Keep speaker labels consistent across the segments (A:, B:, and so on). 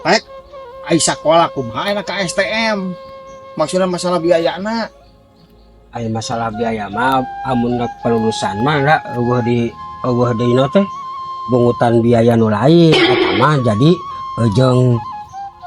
A: Rek ai sakola kumaha enak ka STM. Maksudna masalah biayana.
B: Ai masalah biaya mah amun rek pelulusan mah da eueuh di eueuh deui teh pungutan biaya nu lain eta mah jadi jeung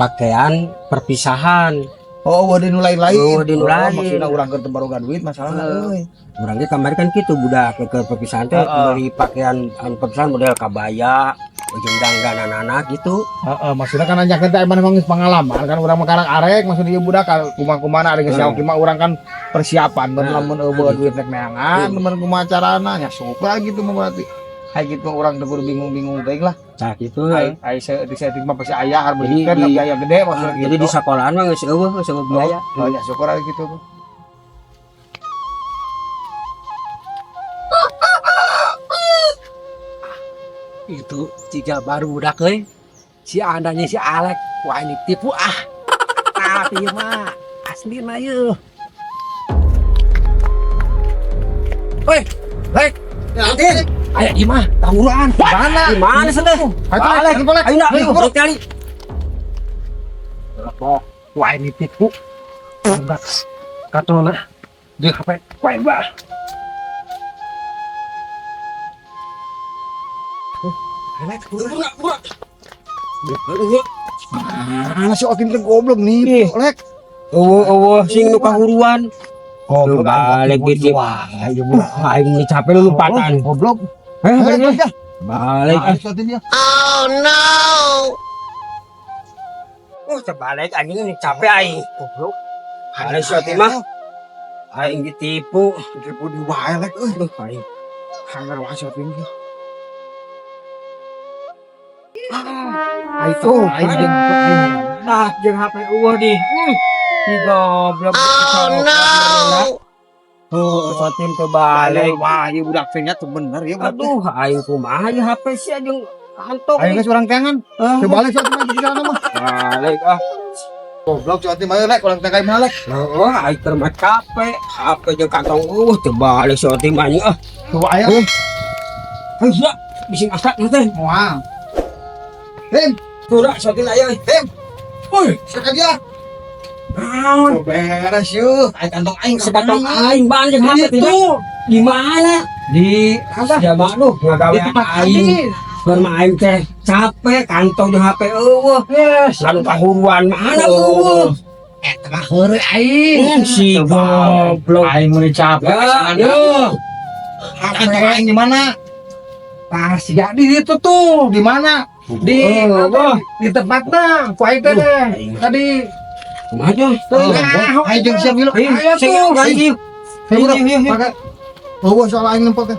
B: pakaian perpisahan.
A: Oh, eueuh di nu lain-lain.
B: Eueuh di nu
A: Oh,
B: lain.
A: maksudna urang keur teu baroga duit masalahna euy.
B: Urang ge kamari kan kitu budak ke perpisahan teh beli pakaian anu perpisahan model kabaya jeung dangdananana gitu.
A: Heeh, maksudna kan nanyakeun teh emang geus pengalaman kan urang mah karang arek maksudna ieu budak kumaha-kumana ari geus mah urang kan persiapan bener lamun eueuh duit rek neangan bener kumaha carana nya syukur gitu mah berarti. Ai gitu mah urang teu kudu bingung-bingung teuing lah.
B: Tah gitu.
A: Ai ai saeutik mah pasti aya har
B: Jadi
A: beulikeun biaya gede maksudna
B: jadi
A: gitu.
B: Di sekolahan mah geus eueuh biaya.
A: Oh, ya syukur ari gitu.
C: Itu tiga baru budak euy. Si andanya si Alek, wah ini tipu ah. Tapi mah asli mah yeuh. Woi, Lek,
A: Ya,
C: aya ieu mah tawuran.
A: mana?
B: Di mana sih teh?
A: Ayo, Lek, Lek.
B: Ayo nak,
A: Ayo,
B: ayo kali.
C: Wah ini tipu. Budak katona di HP. Wah, bah. Lek,
A: Mana si Otin teh goblok nih, Lek.
B: Eueuh eueuh sing nu kahuruan.
A: Goblok
B: Balik gitu.
A: Wah, ieu budak.
B: Aing ini capek lu lompatan.
A: Goblok.
B: Eh,
A: Balik,
B: balik. Balik.
A: Ah, si Otin ya.
B: Oh, terbalik anjing ini capek aing.
A: Goblok.
B: Balik si Otin mah. Aing ditipu.
A: Ditipu di wae Lek euy.
B: Aduh, aing.
A: Hanger wae si Otin.
B: Ah, itu
A: aing jeung aing.
B: Ah, jeung HP eueuh di. Si goblok. Oh no. Oh, Otin terbalik.
A: Wah, ieu budak teh nya teu bener ya budak teh.
B: Aduh, aing kumaha ieu HP sia jeung kantong.
A: Aing geus urang teangan. Teu balik si Otin mah di jalan mah.
B: Balik ah.
A: Goblok si Otin mah Lek, urang teh ka imah Lek.
B: Oh, aing keur mah capek. HP jeung kantong eueuh terbalik si Otin mah anjing ah.
A: Coba aya.
B: Heuh, bisi masak teh.
A: Moal. Tim,
B: Tuh dah, si Otin aya.
A: Tim.
B: Woi,
A: Saka dia.
B: naon?
A: Oh, beres yeuh. Aing kantong aing
B: Sekantong aing ban jeung HP
C: Itu
B: di mana?
C: di apa?
B: Ya maklum, ngagawe
C: Di tempat
B: aing.
C: tadi.
B: Bermain teh capek kantong jeung HP eueuh.
C: Yes.
B: Lalu kahuruan mana eueuh.
C: Eta mah heureuy aing.
B: Si goblok.
C: Aing mun capek.
B: Ya, yo.
A: Kantong aing di mana?
C: Pas ya di itu tuh.
A: Di mana?
C: Di
B: Oh,
C: apa? Di tempatna ku aing teh deh. Tadi
B: Kumaha tuh?
C: tuh.
A: Aing jeung siap milu.
C: Ayo
B: Sing
C: tuh.
B: aing.
A: Ayo, budak. Pakai. Eueuh soal aing nempo teh.